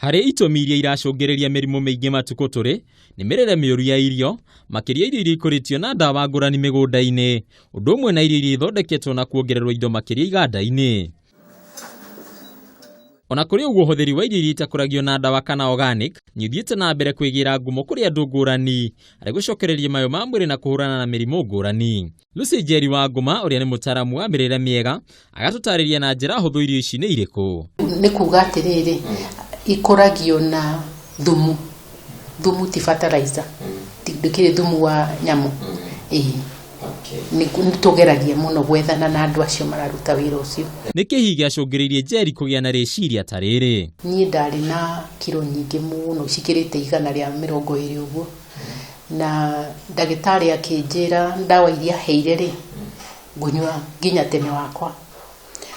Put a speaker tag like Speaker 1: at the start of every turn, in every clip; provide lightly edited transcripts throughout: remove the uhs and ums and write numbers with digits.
Speaker 1: Harĩ itũmi iria iracũngĩrĩria mĩrimũ mĩingĩ matukũ tũrĩ, nĩ mĩrĩre mĩũru ya irio, makĩria irio iria ikũrĩtio na ndawa ngũrani mĩgũnda-inĩ, ũndũ ũmwe na irio iria ithondeketwo na kuongererwo indo makĩria iganda-inĩ. Ona kũrĩ ũguo ũhũthĩri wa irio iria itakũragio na ndawa kana organic nĩ ũthiĩte na mbere kwĩgĩra ngumo kũrĩ andũ ngũrani harĩ gũcokereria mayũ ma mwĩrĩ na kũhũrana na mĩrimũ ngũrani. Lucy Njeri wa Ngũma ũrĩa nĩ mũtaaramu wa mĩrĩre mĩega agatũtarĩria na njĩra hũthũ irio ici nĩ irĩkũ.
Speaker 2: Nĩ kuga atĩrĩrĩ, ikũragio na thumu, thumu ti fertilizer, ndũkĩrĩ thumu wa nyamũ, ĩĩ. Nĩ tũgeragia mũno gwethana na andũ acio mararuta wĩra ũcio.
Speaker 1: Nĩ kĩ hihi gĩacũngĩrĩirie Njeri kũgĩa na rĩciria ta rĩrĩ?
Speaker 2: Niĩ ndarĩ na kiro nyingĩ mũno cikĩrĩte 120 ũguo, na ndagĩtarĩ akĩnjĩra ndawa iria aheire rĩ, ngũnyua nginya tene wakwa.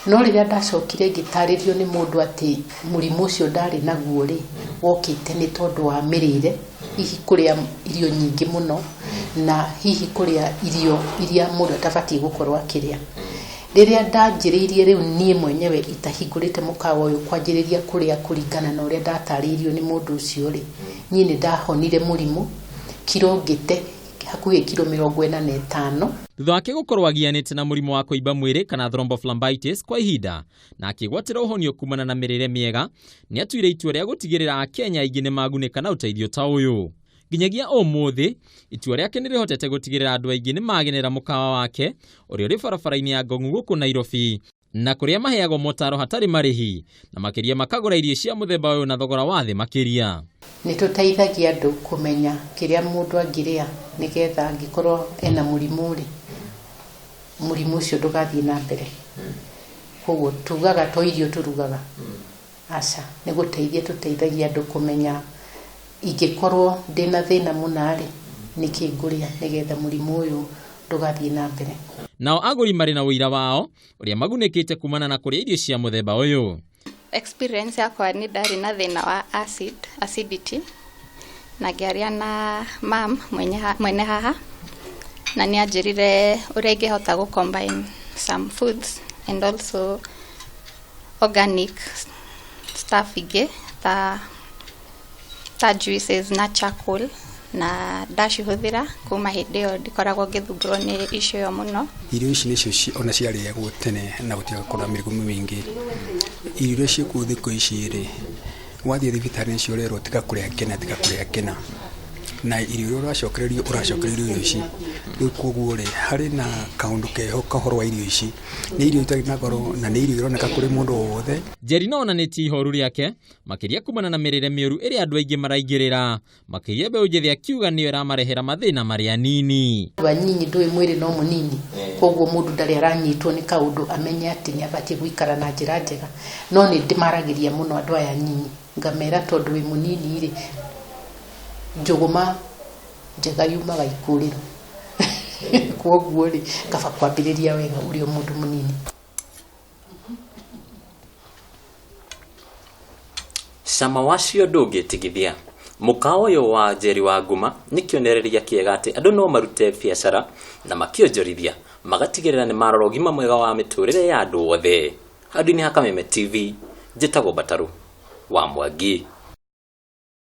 Speaker 2: No rĩrĩa ndacokire ngĩtarĩrio nĩ mũndũ atĩ mũrimũ ũcio ndarĩ naguo rĩ, wokĩte nĩ tondũ wa mĩrĩre, hihi kũrĩa irio nyingĩ mũno, na hihi kũrĩa irio iria mũndũ atabatiĩ gũkorwo akĩrĩa. Rĩrĩa ndanjĩrĩirie rĩu niĩ mwenyewe itahingũrĩte mũkawa ũyũ kwanjĩrĩria kũrĩa kũringana na ũrĩa ndatarĩirio nĩ mũndũ ũcio rĩ, niĩ nĩ ndahonire mũrimũ, kiro ngĩte hakuhĩ kiro 45.
Speaker 1: Thutha wake gũkorwo agianĩte na mũrimũ wa kũimba mwĩrĩ kana thrombophlebitis kwa ihinda na akĩgwatĩra ũhonio kumana na mĩrĩre mĩega, nĩ atuire itua rĩa gũtigĩrĩra Akenya aingĩ nĩ magunĩka na ũteithio ta ũyũ. Nginyagia ũmũthĩ, itua rĩake nĩ rĩhotete gũtigĩrĩra andũ aingĩ nĩ magenera mũkawa wake ũrĩa ũrĩ barabara-inĩ ya Ngong'u gũkũ Nairobi, na kũrĩa maheagwo motaro hatarĩ marĩhi, na makĩria makagũra irio cia mũthemba ũyũ na thogora wa thĩ makĩria.
Speaker 2: Nĩ tũteithagia andũ kũmenya kĩrĩa mũndũ angĩrĩa nĩgetha angĩkorwo ena mũrimũ rĩ, mũrimũ ũcio ndũgathiĩ na mbere. Koguo tugaga to irio tũrugaga, aca, nĩ gũteithia tũteithagia andũ kũmenya ingĩkorwo ndĩna thĩna mũna rĩ, nĩkĩ ngũrĩa nĩgetha mũrimũ ũyũ ndũgathiĩ na mbere.
Speaker 1: Nao agũri marĩ na ũira wao ũrĩa magunĩkĩte kumana na kũrĩa irio cia mũthemba ũyũ.
Speaker 3: Experience yakwa nĩ ndarĩ na thĩna wa acid, acidity, na ngĩaria na mam mwene haha, na nĩ anjĩrire ũrĩa ingĩhota gũ combine some foods and also organic stuff ingĩ ta juices na charcoal, na ndacihũthĩra kuma hĩndĩ ĩyo ndikoragwo ngĩthumbũrwo nĩ issue ĩyo mũno.
Speaker 4: Irio ici nĩcio ona ciarĩagwo tene na gũtigakorwo na mĩrimũ mĩingĩ. Irio iria ciĩkuo thikũ ici rĩ, wathiĩ thibitarĩ nĩcio ũrerwo tiga kũrĩa kĩna, tiga kũrĩa kĩna. Na irio iria ũracokererio, ũracokererio irio ici. Rĩu koguo rĩ, harĩ na kaũndũ keho kahoro wa irio ici. Nĩ irio itarĩ na goro na nĩ irio ironeka kũrĩ mũndũ o wothe.
Speaker 1: Njeri no onanĩtie ihoru rĩake makĩria kumana na mĩrĩre mĩũru ĩrĩa andũ aingĩ maraingĩrĩra, makĩria mbeũ njĩthĩ akiuga nĩyo ĩramarehera mathĩna marĩa nini.
Speaker 2: Andũ anyinyi ndũĩ mwĩrĩ no mũnini, koguo mũndũ ndarĩ aranyitwo nĩ kaũndũ amenye atĩ nĩ abatiĩ gũikara na njĩra njega. No nĩ ndĩmaragĩria mũno andũ aya anyinyi, ngamera tondũ wĩ mũnini rĩ, njũgũma njega yumaga ikũrĩro. Koguo rĩ, kaba kwambĩrĩria wega ũrĩ o mũndũ mũnini.
Speaker 5: Cama wacio ndũngĩtigithia. Mũkawa ũyũ wa Njeri wa Nguma nĩ kĩonereria kĩega atĩ andũ no marute biacara na makĩonjorithia magatigĩrĩra nĩ marora ũgima mwega wa mĩtũrĩre ya andũ othe. Handũ-inĩ ha Kameme TV, njĩtagwo Mbatarũ wa Mwangi.